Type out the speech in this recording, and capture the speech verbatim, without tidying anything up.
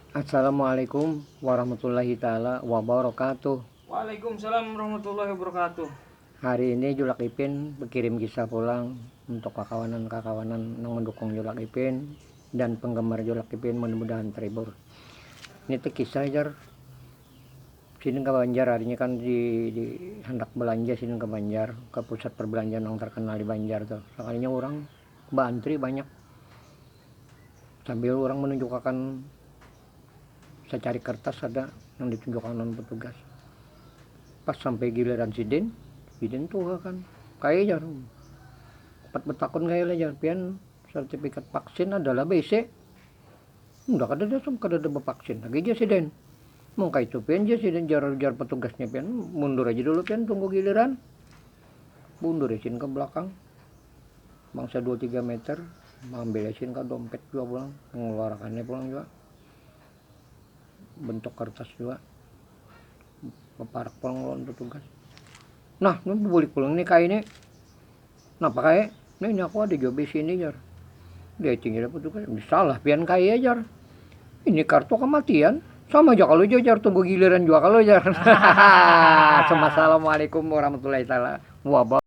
Assalamualaikum warahmatullahi taala wabarakatuh. Waalaikumsalam warahmatullahi wabarakatuh. Hari ini Julak Ipin berkirim kisah pulang untuk kakawanan-kakawanan yang mendukung Julak Ipin dan penggemar Julak Ipin, mudah-mudahan terhibur. Ini teh kisah, jar. Sini ke Banjar, harinya kan di, di hendak belanja sini ke Banjar, ke pusat perbelanjaan yang terkenal di Banjar tuh. Sekalinya orang baantri banyak. Sambil orang menunjukkan secari kertas ada yang ditunjukkan oleh petugas. Pas sampai giliran sidin, sidin tuh kan. Kayak jar. Empat betakun kayak lah jar. Pian sertifikat vaksin adalah B C. Udah kada ada, kada ada bevaksin lagi, jar sidin. Mungkin itu pian, jar sidin, jar, jar petugasnya pian. Mundur aja dulu pian, tunggu giliran. Mundur isin ke belakang. Bangsa dua tiga meter, ambil isin ke dompet juga pulang, mengeluarkannya pulang juga. Bentuk kertas juga. Peparak pulang lawan petugas. Nah, ini bulik pulang nih kayak ini. Napa kayak? Nah, ini aku ada juga di sini, jar. Dia tinggal petugas. Salah pian kayak, jar. Ini kartu kematian. Sama aja kalau, jar, tunggu giliran juga kalau, jar. Assalamualaikum warahmatullahi taala wabarakatuh.